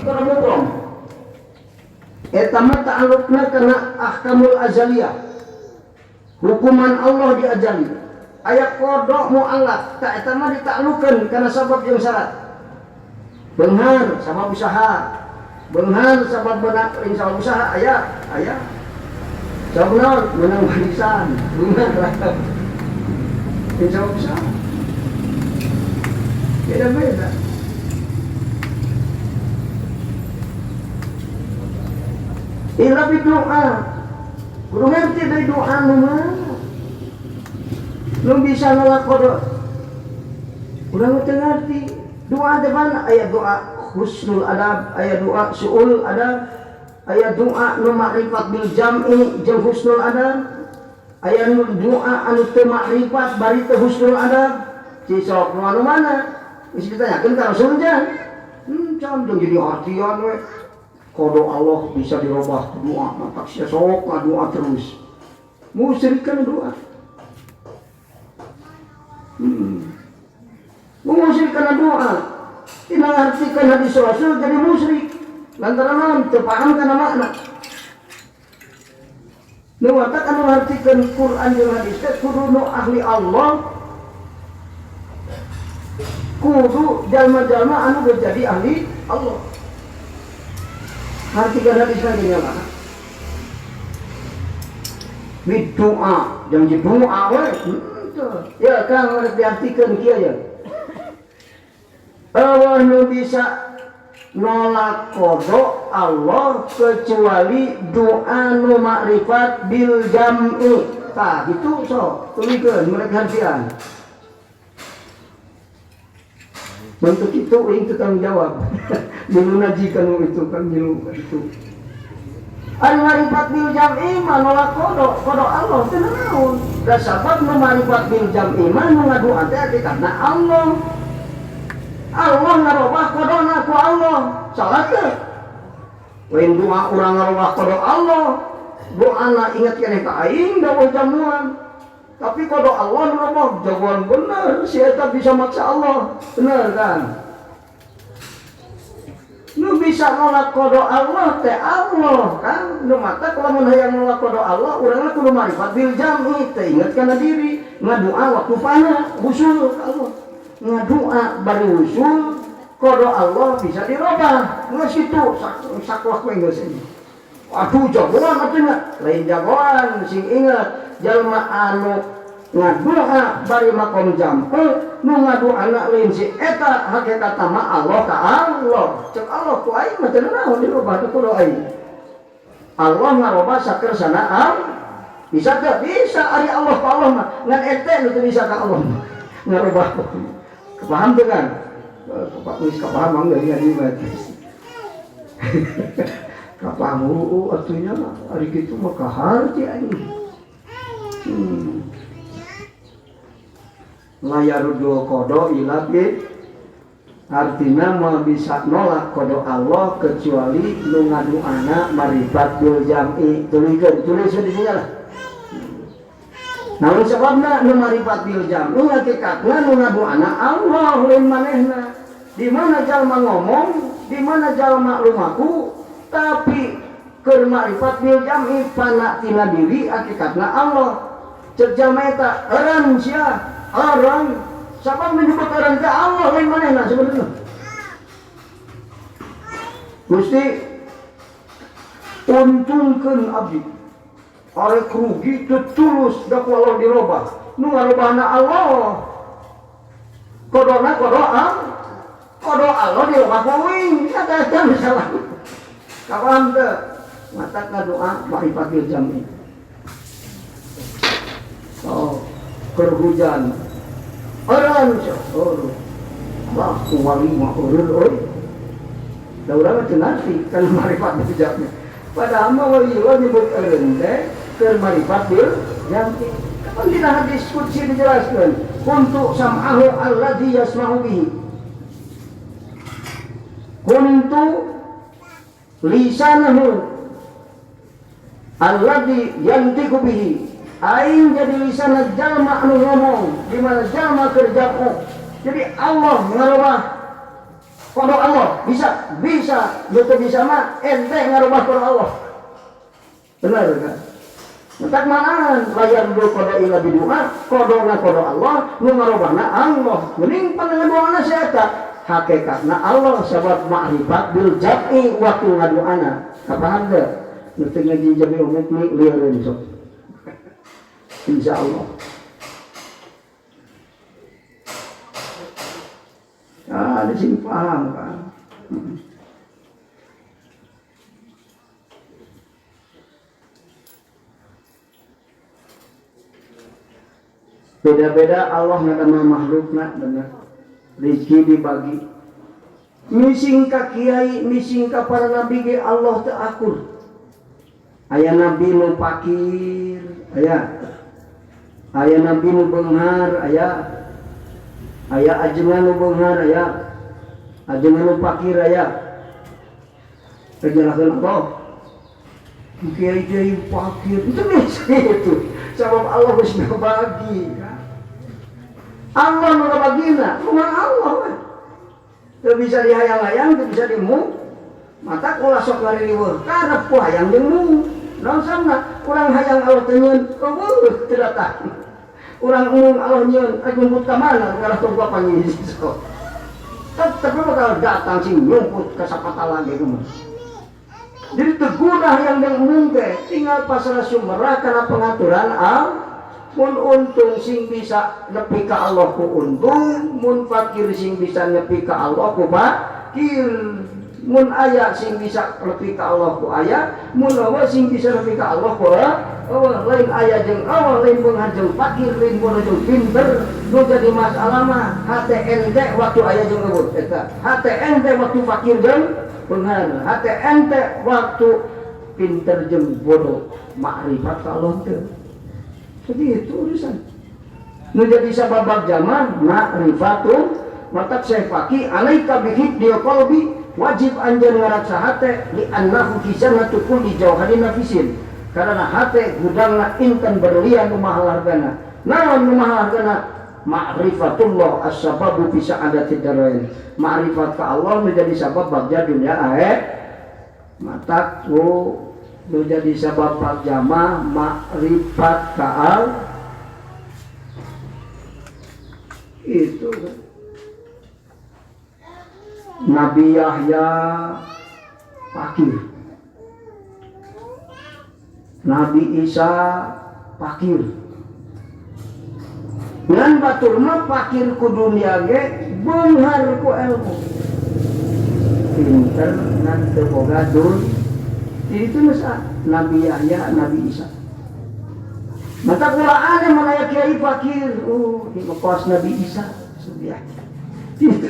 qada mubram. Eta mah ta'alluqna kana ahkamul azaliyah. Hukuman Allah di azali. Aya qada mu'allaq, ta eta mah ditaklukeun kana sabab jeung syarat. Beunghar sabab usaha. Beunghar sabab beunang lain sabab usaha aya, aya. Sabab naon? Meunang warisan, beunghar lain sabab usaha. Beda-beda. Ila doa. Kudu ngerti dari doa nu mana. Nu bisa nolak qada. Urang teu ngerti. Doa teh mana? Aya doa husnul adab, aya doa suul adab, aya doa nu makrifat bil jam'i jeung husnul adab, aya nu doa anu teu makrifat bari teu husnul adab. Ci sok nu anu mana? Geus ditanyakeun ka Rasul jan. Can jadi hatian we. Qada Allah bisa dirubah doa, maka sia sok ngadoa terus. Musyrikan doa. Musyrikan doa. Tidak ngartikeun hadis Rasul jadi musyrik. Lantaran naon? Teu paham kana makna. Nu matak anu ngartikeun Quran jeung hadis teh kudu nu ahli Allah. Kudu jalma-jalma anu geus jadi ahli Allah. Ngartikeun hadis lagi nya mana? Doa, jangan jadi doa we. Ya Kang rek diartikeun kieu ya. Allah nu bisa nolak qada Allah kecuali doa nu makrifat bil jam'i. Tah gitu sok tulikeun mereka hartian. Bentuk itu aing teu tanggung jawab. Milu najikan itu kan milu itu. Ari marifat bil jam'i mah nolak qada, qada Allah teu naon. Da sabab nu marifat bil jam'i mah nu ngadoa teh hakikatna Allah. Allah ngarobah qadana ku Allah. Salah teu? Lain doa urang ngarobah qada Allah. Doana ingat keneh ka aing dawuh jamuan. Tapi qada Allah ngarobah jagoan bener, si eta bisa maksa Allah. Bener kan? Nu bisa nolak qada Allah teh Allah kan. Nu mata lamun hayang nolak qada Allah urang mah kudu marifat bil jam'i teh inget kana diri, ngadoa waktu fana usul ka Allah. Ngadoa bari usul qada Allah bisa dirobah. Geus kitu saklek we geus ini. Aduh jagoan atuh nya. Lain jagoan sing inget jalma anu ngadoa bari makom jampe nu ngadoana lain si eta hakikatna mah Allah ka Allah. Cek Allah ku aing mah teu naon dirobah teh kudu aing. Allah ngarobah sakersana Allah. Bisa teu? Bisa ari Allah ka Allah mah. Ngan ete nu teu bisa ka Allah mah. Ngarobah. Paham teu kan? Geus kapaham mah geus ngaji mah. Kapaham heueuh atuh nya ari kitu mah kaharti aing. Layarudul qada ila bi artinya mau bisa nolak qada Allah kecuali nu ngaduana marifat bil jam'i. Tulikeun tulis di dinya lah. Naon sababna nu marifat bil jam'i hakikatna nu ngaduana Allah lain manehna. Di mana jalma ngomong, di mana jalma lumaku, tapi keur marifat bil jam'i pana tina diri hakikatna Allah. Cek jalma eta eureun sia, eureun. Sabab menyebut eureun teh Allah lain manehna sebenarnya. Gusti untungkeun abdi. Arek rugi teu tulus da ku Allah dirobah. Nu ngarobahna Allah. Kodona kodo am. Kodo Allah dirobah ku uing. Eta eta masalah. Kapaham teu? Matak ngadoa marifat bil jam'i. Oh, keur hujan. Eureun sia. Oh. Wah, ku wali mah eureun euy. Da urang mah teu ngarti kana marifat bil jam'i. Padahal mah wali Allah nyebut eureun teh keur marifat bil jam'i. Kapan dina hadis qudsi dijelaskeun? Kuntu sam'ahu alladzi yasma'u bihi. Kuntu lisanahu alladzi yantiqu bihi. Aing jadi lisan jalma anu ngomong, di mana jalma keur jam'u. Jadi Allah ngarobah Qada Allah bisa, bisa, nu teu bisa mah ente ngarubah qada Allah. Benar kan? Entak manaan layar dul qada illa bidu'a, qadana qada Allah, nu ngarubahna Allah. Mending pangaduana si eta hakikatna Allah sabab ma'rifat bil jam'i waktu ngaduana. Kapaham teu? Nu teu ngaji jami umum lieureun sok. Insyaallah. Ah, di sini paham kan? Beda-beda Allah ngadamel makhlukna bener. Rezeki dibagi. Mising ka kiai, mising ka para nabi ge Allah teu akur. Aya nabi nu fakir, aya. Aya nabi nu beunghar, aya. Aya ajengan nu beunghar, aya. Ajengan nu fakir aya. Kejelasan Allah. Kiai-kiai fakir itu itu. Sebab Allah geus ngabagi. Allah nu ngabagina, kumaha Allah we. Teu bisa dihayang-hayang, teu bisa dimu. Mata ulah sok ngaririweuh, karep ku hayang jeung mung. Naon samna? Urang hayang Allah teh nyeun, eueuh teu datang. Urang embung Allah nyeun, rek nyumput ka mana? Ngarah tong panggih sok. Tetep bakal datang sing nyumput ka sapatala ge kumaha. Jadi tegudah yang jeung embung teh, tinggal pasrah sumerah kana pengaturan Allah. Mun untung sing bisa nepi ka Allah ku untung, mun fakir sing bisa nepi ka Allah ku fakir, mun aya sing bisa nepi ka Allah ku aya, mun eueuh sing bisa nepi ka Allah ku eueuh. Lain aya jeung eueuh, lain beunghar jeung fakir, lain bodoh jeung pinter. Nu jadi masalah mah hate ente waktu aya jeung eueuh eta, hate ente waktu fakir jeung beunghar, hate ente waktu pinter jeung bodoh, makrifat ka Allah teh. Jadi itu urusan. Nu jadi sabab zaman ma'rifatun matak Syekh Faqih alaika bihibdil qalbi, wajib anjeun ngaraksa hate li annahu khizanatu kulli jauharin nafisin. Karena hate gudangna intan berlian nu mahal hargana. Naon nu mahal hargana? Ma'rifatullah as-sababu fi sa'adatid darain. Ma'rifat ka Allah menjadi sabab bagja dunia akhir. Matak ku menjadi sabab pajama makrifat kaal itu. Nabi Yahya fakir, Nabi Isa fakir. Ngan batur mah fakir ku dunia ge beunghar ku ilmu, pinter ngan teu boga dul. Jadi itu nasa Nabi Yahya, Nabi Isa. Mata kula aneh mana ya kiai fakir, oh di mekos Nabi Isa, sebiah. Itu.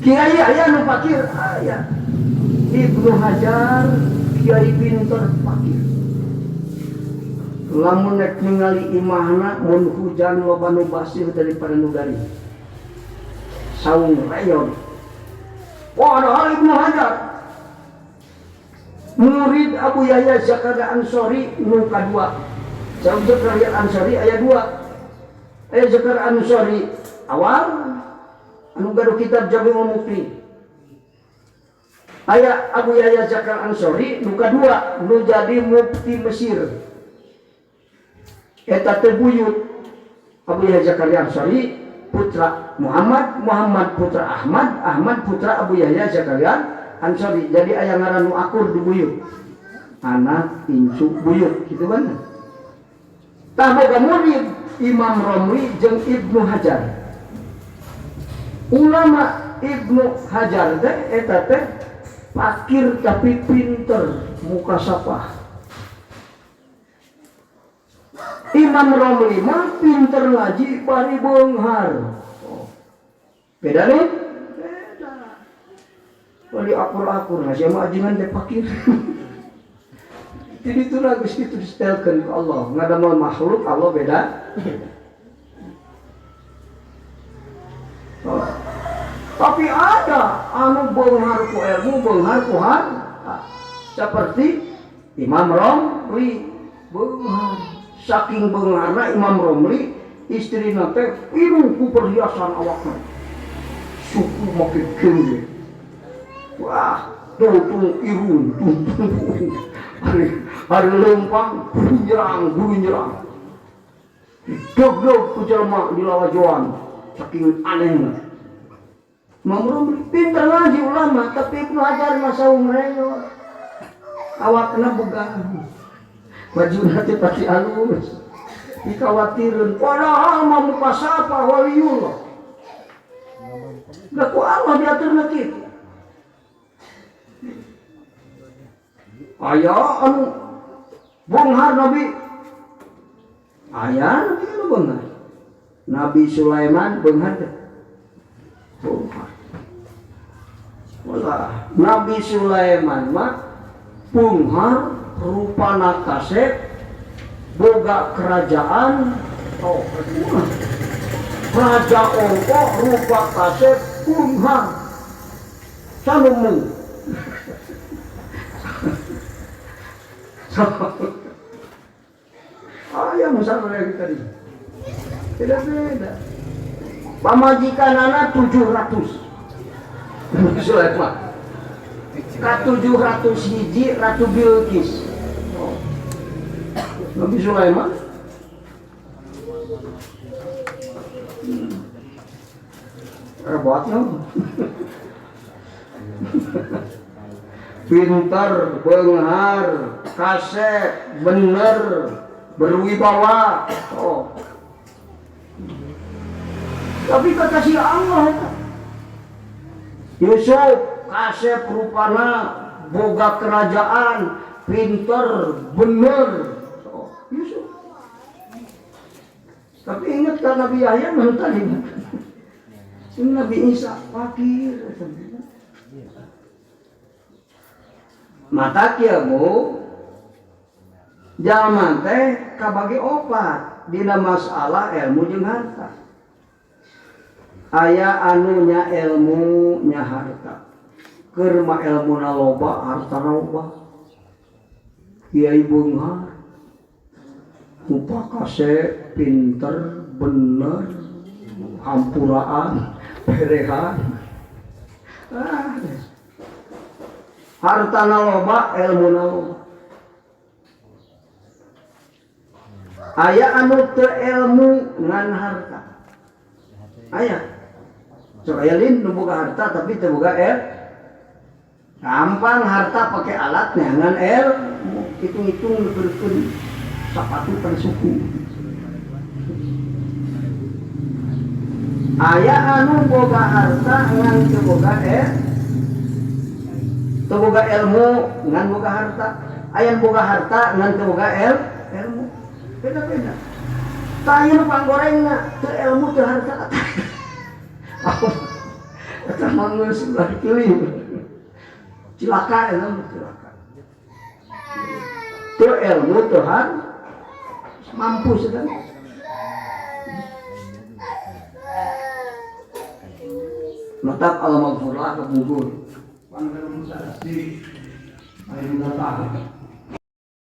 Kiai aya nu fakir, aya. Ibnu Hajar kiai pinter fakir. Lamun nek ningali imahna mun hujan loba nu basih daripada nu garing. Saung rayon. Padahal Ibnu Hajar murid Abu Yahya Zakaria Ansori nu kadua. Saung Zakaria Ansori aya dua. Aya Zakaria Ansori awal anu gaduh kitab Jami'ul Muqni. Aya Abu Yahya Zakaria Ansori nu kadua nu jadi mufti Mesir. Eta teh buyut Abu Yahya Zakaria Ansori putra Muhammad, Muhammad putra Ahmad, Ahmad putra Abu Yahya Zakaria Ansori. Jadi aya ngaran nu akur di buyut, anak incu buyut gitu kan. Tah boga murid Imam Romli jeung Ibnu Hajar. Ulama Ibnu Hajar teh eta teh fakir tapi pinter muka sapah. Imam Romli mah pinter ngaji bari beunghar. Oh. Beda nih? Beda. Bari akur-akur, nah siapa ajengan teh fakir. Jadi itu geus kitu disetelkeun ku Allah. Ngadamel makhluk Allah beda. Oh. Tapi ada anu beunghar ku ilmu, beunghar ku harta. Seperti Imam Romli beunghar. Saking beungharna Imam Romli istrina teh pinuh ku perhiasan awakna. Suku make gende. Wah, tungtung irung, tungtung. Hari lempang, guru nyerang. Dog-dog ku jelema di lawajoan, saking anehna. Imam Romli pintar ngaji ulama, tapi Ibnu Hajar mah saung reot. Awakna begang. Bajuna teh pasti alus. Dikawatireun padahal mah muka sapa waliullah. Da ku Allah diaturna kitu. Aya anu beunghar Nabi. Aya Nabi anu beunghar. Nabi Sulaiman beunghar teh. Beunghar. Walah, Nabi Sulaiman mah beunghar rupana kasep boga kerajaan oh raja ongko rupa kasep beunghar sanumu. Aya misalnya lagi tadi tidak beda. Pamajikan anak 700 Sulaiman ka 700 hiji Ratu Bilqis. Oh. Nabi Sulaiman hebatnya. Pintar, beunghar, kasep, bener, berwibawa. Oh. Tapi kekasih Allah eta. Yusuf kasep rupana, boga kerajaan, pinter, bener. Oh, Yusuf. Tapi ingat kan Nabi Yahya mah tadi. Nabi Isa fakir. Mata kieu bu, jalma teh kabagi opat dina masalah ilmu jeung harta. Aya anu nya ilmu nya harta. Keur mah ilmuna loba, hartana loba. Kiai beunghar, mupakase, pinter, bener, hampuraan, perehan. Ah. Hartana loba, ilmuna loba. Aya anu teu ilmu ngan harta. Aya. Sok aya lin nu boga harta tapi teu boga ilmu. Gampang harta pakai alatnya ngan ilmu, hitung-hitung nuturkeun sapatu kan suku. Aya anu boga harta ngan teu boga ilmu. Teu boga ilmu ngan boga harta. Aya boga harta ngan teu boga ilmu. Beda-beda. Tah ieu panggorengna teu ilmu teu harta. Eta mah geus ulah dipilih. Cilaka eta mah cilaka. Teu ilmu teu harta mampus eta. Matak al-maghfurlah kebungkur. Pangeran Musa di air datang.